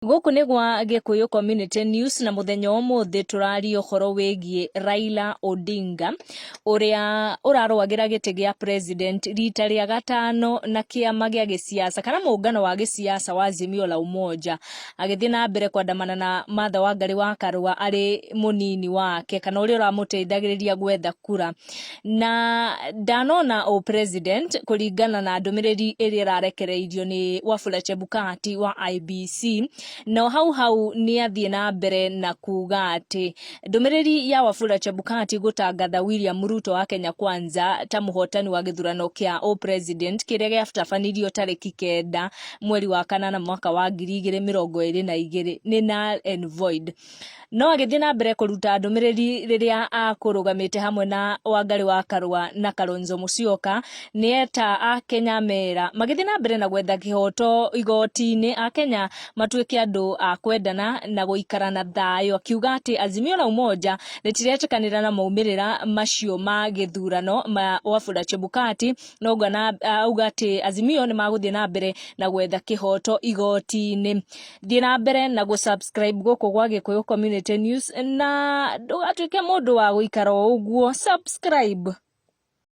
Gũkũ nĩ gwa Gĩkũyũ Community News na mũthenya wa ũmũthĩ tũraria ũhoro wĩgiĩ Raila Odinga ũrĩa ũrarũagĩra gĩtĩ gĩa president rita rĩa gatano na kĩama gĩa gĩsiasa kana mũngano wa gĩsiasa wa Azimio la Umoja, agĩthiĩ na mbere kwandamana na Martha Wangari wa Karua arĩ mũnini wake kana ũrĩa ũramũteithagĩrĩria gwetha kura. Na ndanona ũ president kũringana na ndũmĩrĩri ĩrĩa ĩrarekereirio nĩ Wafula Chebukati wa IEBC, no hau hau nĩ athiĩ na mbere na kuga atĩ ndũmĩrĩri ya Wafula Chebukati gũtangatha William Ruto wa Kenya Kwanza ta mũhotani wa gĩthurano kĩa ũ president kĩrĩa gĩatabanirio tarĩki 9 mweri wa kanana mwaka wa 2022 nĩ null and void. No agĩthiĩ na mbere kũruta ndũmĩrĩri rĩrĩa akũrũgamĩte hamwe na Wangarĩ wa Karũa na Kalonzo Musyoka, nĩ eta Akenya mera magĩthiĩ na mbere na gwetha kĩhoto igoti-inĩ, Akenya matuĩke andũ a kwendana na gũikara na thayũ, akiuga atĩ Azimio la Umoja rĩtiretĩkanĩra na maumĩrĩra macio ma gĩthurano ma Wafula Chebukati, no auga atĩ Azimio nĩ magũthiĩ na mbere na gwetha kĩhoto igoti-inĩ. Thiĩ na mbere na gũ subscribe gũkũ gwa Gĩkũyũ Community News na ndũgatuĩke mũndũ wa gũikara o ũguo, subscribe.